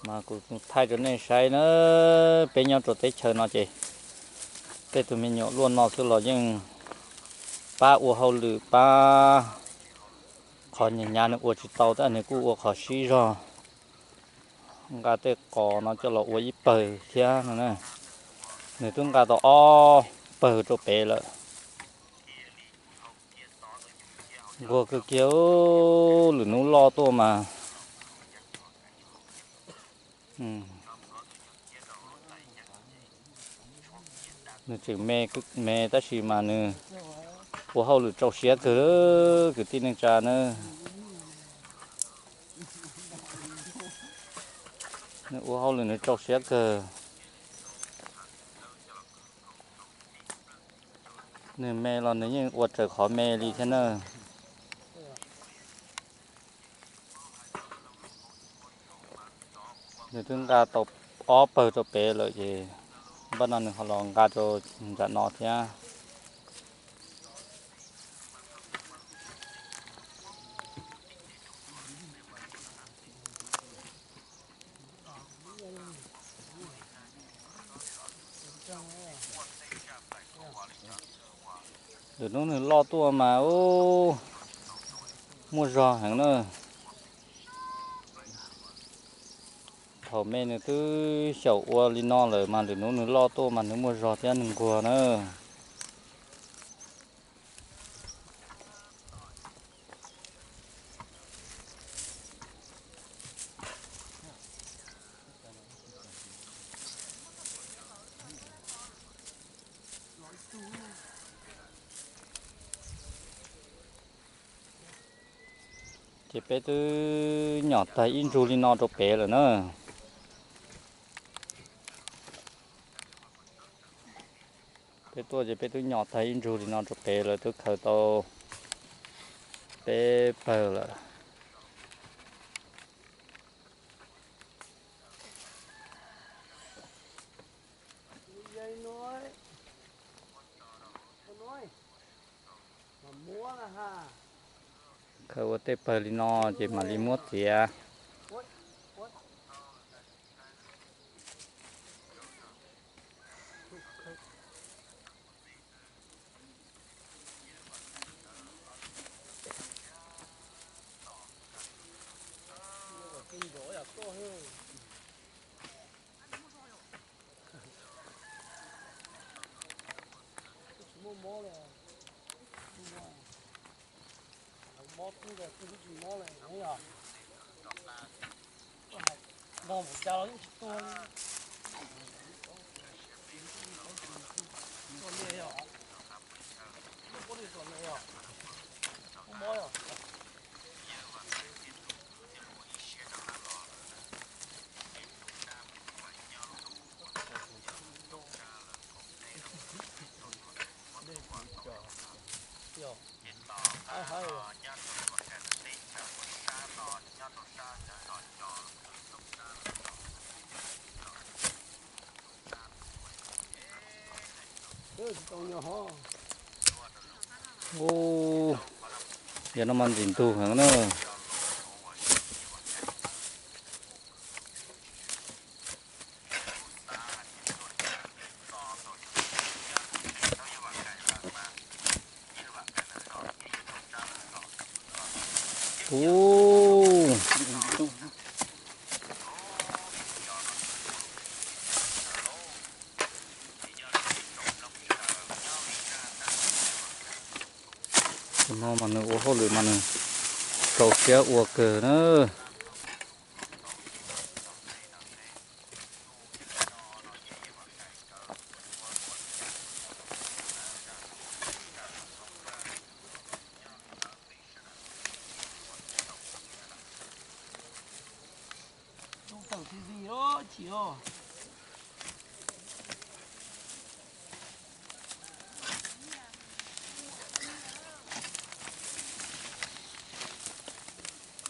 Mas kuv thaij rau nej saib na, peb nyob rau teb chaws no ces tej tus me nyuam luaj no xwb los yeej pab ua hauj lwm pab qhov hnyav hnyav nws ua tsis tau tab nws kuj ua qhov sib zog, nqa tej qos no coj los ua ib pawg thiab no na. Nws twb nqa tau ob pawg rau pem lawm. Nquag kawg kiag, lwm hnub loj tuaj mas nws tseem me me tab sis mas nws ua hauj lwm rau siab kawg, kwv tij neej tsa na. Nws ua hauj lwm nws rau siab kawg. Nws me los nws yeej ua raws qhov me li thiab na. Nws twb nqa tau ob pawg rau pem lawm ces npaj no nws ho los nqa rau nram no thiab. Lwm hnub nws loj tuaj mas ub, muaj zog heev na. Thaum me nws twb xyaum ua li no lawm mas lwm hnub nws loj tuaj mas nws muaj zog thiab nws nquag na. Ces peb twb nyom tag ib ntsug li no rau pem lawm na. Peb tuaj ces peb twb nyom tag ib ntsug li no rau pem lawm, twb khaws tau peb pawg lawm. Khaws ua tej pawg li no ces mam li muab txiav. Mob twb twb tsis mob li yog. Nqos mus cas los yeej tsis tuag li. Tuag li yog. Tuag li yog. Mob yog. Ub, yog no mas ntxim ntug heev na. Ub, tus no mas nws ua hauj lwm mas nws rau siab ua kawg na.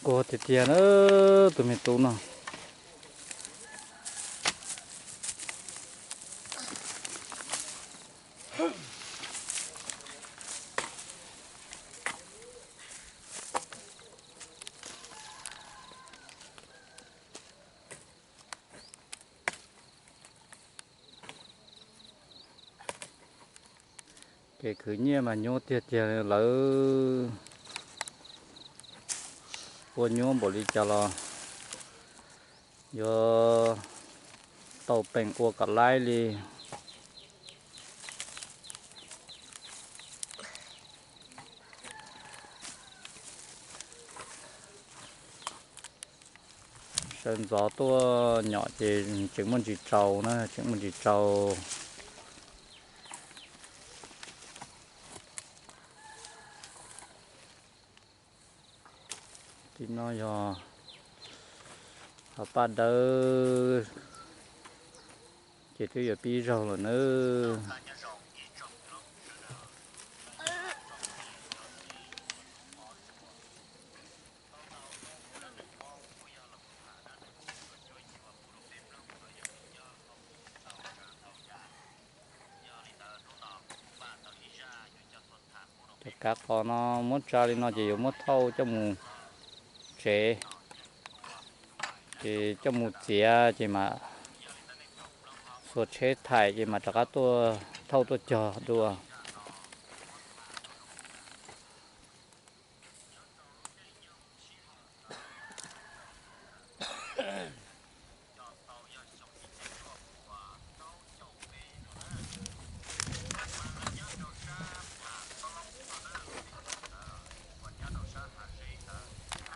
Kua tiag tiag na, tus me tub no. Ces khwv nyiaj mas nyuaj tiag tiag li, lawv ua nyuaj npaum li cas los yuav tau peem ua kom laib li. Sawv ntxov tuaj nyom ces tseem muaj ntsis tsaus na, tseem muaj ntsis tsaus. Tim no yog hav paj dawb, ces twb yuav pib zaug lawm nawb. Cov kav qos no muab tsa li no ces yuav muab thauj coj mus tsev, ces coj mus txiav ces mam xuas tsheb thaim ces mam rov qab tuaj thauj tuaj cog dua.